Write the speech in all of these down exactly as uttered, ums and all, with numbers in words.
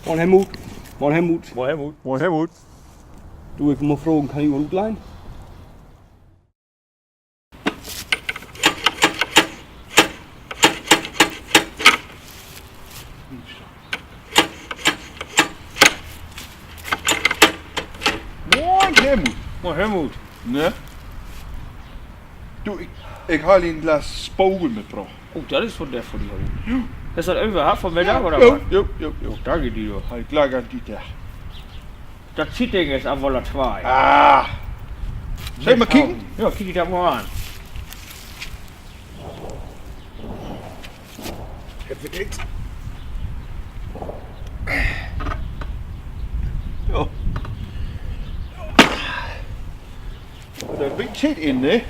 Moin, Helmut. Moin, Helmut. Moin, Helmut. Moin, Helmut. Du, ik mutt fragen, kann ik mal utleihen? Moin, Helmut. Moin, Helmut. Ne? Du, ik, ik harr en Glas Spargel mitbrocht. Oh, dat is von de, von de Helmut. Hest dat överhaupt von Middag oder wat? Jo, jo, jo. Danke di doch. Harr ik gliek an di dacht. Dat Schietding is al woller twei. Ah. Schall ik mal kieken? Ja, kiek di dat mal an. Hebbt wi nix. Jo. Dor bringt Schiet in, ne?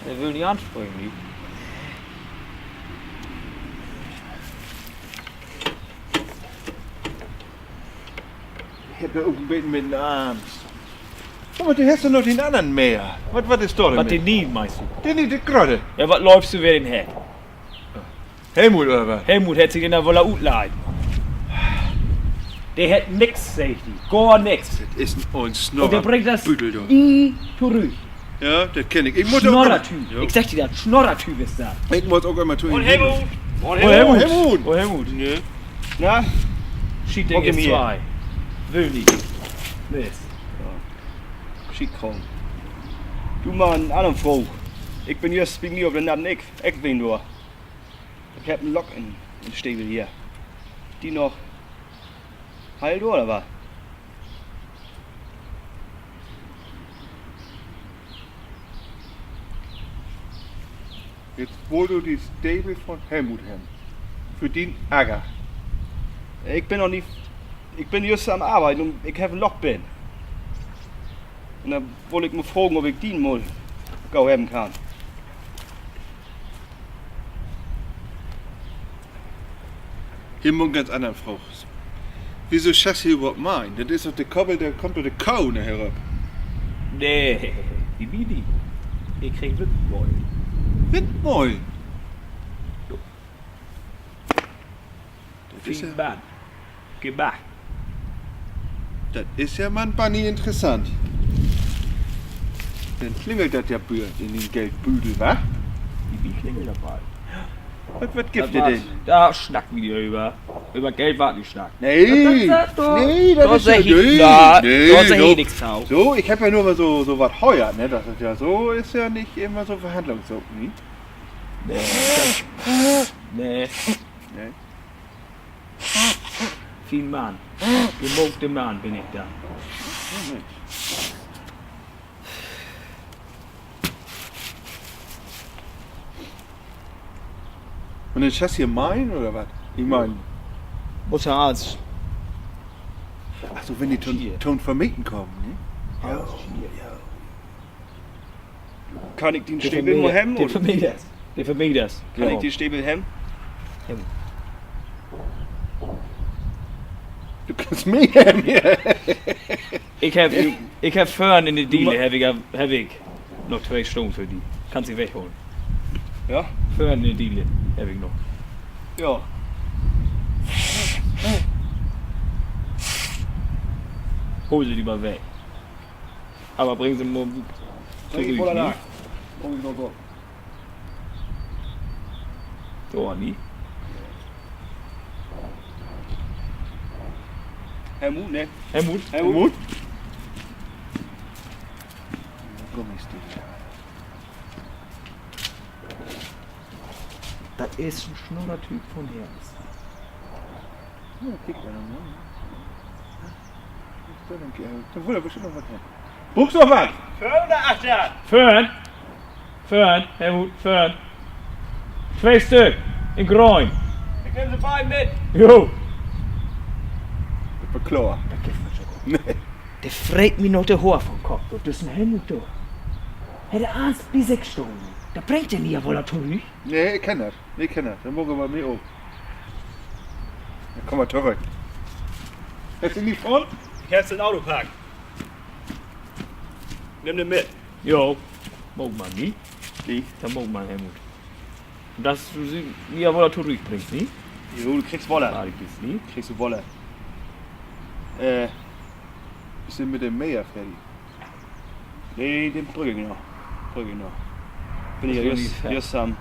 De will nich anspringen, ne? Ik heff dor ok en beten mit Angst. Guck mal, du hest doch noch den annern mehr. Wat, wat is dor denn mit? Wat, de Niet, meenst du? De Niet, de Grote. Ja, wat löövst du, wer den hett? Helmut, oder wat? Helmut hett sik den dor woller utlehnt. De hett nix, seggt he. Gor nix. Dat is en ollen Snorrer. Un de bringt dat nie torüch. Ja, dat kenn ik. Ik mutt ok ümmer, Snorrertyp. Ik segg di dat, Snorrertyp is dat. Ik mutt ok ümmer to em hen. Moin, Helmut. Moin, Helmut. Moin, Helmut. Na? Schietding is twei. Will nich. Mist. Schietkroom. Du, man, anner Fraag. Ik bün jüst bi mi op de Natten Eck, Eck ween dor. Ik heff en Lock in, in Stevel hier. De noch heel dor, oder wat? Jetzt wullt du de Stevel von Helmut hebben. För dien Arger. Ik bün noch nich, ik bün jüst an Arbeiden un ik heff en Lock binnen. Un denn wull ik mal fragen, of ik de mal gau hebben kann. Hier mutt ik ganz anner fragen. Wieso schasst du överhaupt mien? Dat is doch de Koppel, de kummt doch de Koh nahher rop. Nee, de Mini. De kriggt Windmöhl. Windmöhl? Jo. Dat is ja, Mann. Gebacken. Dat is ja man bannig interessant. Denn klingelt dat ja bi di in den Geldbüdel, wa? Bi mi klingelt dat bald. Wat, wat gifft dat denn? Dor snackt wi nich över. Över Geld warrt nich snackt. Nee, dat, dat, dat, nee, dat is ja, nee, nee, so, ik heff ja nur mal so, so wat höört, ne? Dat is ja so, is ja nich immer so Verhandlungssaak, ne? Nee. Nee. Nee. Fien Mann. Gemaakte Mann bün ik denn. Un denn schasst hier mien, oder wat? Ik meen, mutt ja allens. Ach so, wenn de to'n, to'n Vermeten kaamt, ne? Ja, ja. Kann ik den Stevel mal hebben, oder? De Vermeters. De Vermeters. Kann ik den Stevel hebben? Du kannst mi hebben, ja. Ik heff, ik heff vörn in de Diele, heff ik, heff ik noch twee Stohn för di. Kannst se wegholen. Ja? Vörn in de Diele heff ik noch. Ja. Hool se di mal weg. Aver bring se mal torüch, ne? Dor, ne? Helmut, ne? Helmut? Helmut? Gummistiefel. Dat is en Snorrertyp von Herz. Ja, kiek mal. Dor will he bestimmt noch wat hebben. Bruukst noch wat? Vörn oder achtern? Vörn. Vörn, Helmut, vörn. Twee Stück. In Gröön. Ik nehm se beid mit. Jo. Dat weer kloor. Dat gifft dat jo gor nich. Nee. De freet mi noch de Hoor von Kopp, du, düssen Helmut, du. Hett de allens bi sik stahn. Dat bringt de nich woller torüch. Nee, ik kenn dat. Nee, ik kenn dat. Dat maak ik aver nich op. Denn kumm mal torüch. Hest du nich von? Ik heff se in Autopack. Nimm de mit. Jo, maak man, ne? Denn maak man, Helmut. Dat du se mi woller torüchbringst, ne? Jo, du kriggst woller. Kriggst du woller. Äh, büst du mit de Mäher fertig? Nee, den bruuk ik noch. Bruuk ik noch. Bün ik ja jüst, jüst an,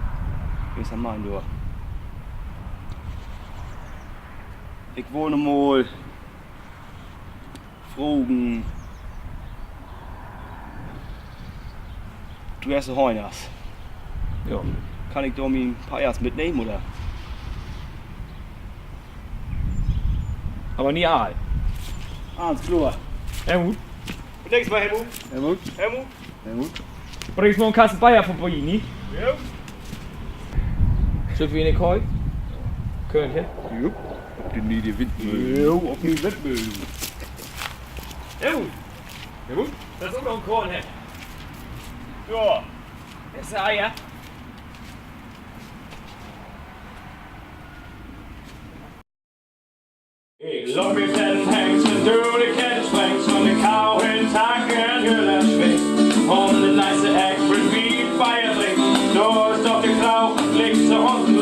jüst an mien dor. Ik wull noch mal fragen, du hest Höhners. Jo. Kann ik dor mien Pajers mitnehmen, oder? Aver nich all. Allens kloor. Helmut. Bringst mal, Helmut. Helmut. Helmut. Helmut. Bringst mal en Kasten Beer vörbi, nich? Jo. Sünd wi in de Kooi? Köönt, ja? Jo. Op de ne'e Windmöhl. Jo, op de Windmöhl. Helmut. Helmut. Dat is ok noch en Kooi, ne? Jo. Is de Eier? Ik loop mit den Hengst un du de Kette sprengst un de Kau in Tacken Hüller swingst. Un de neiste Eck bringt wi Beer drinken, dor is doch de Klau, linkse un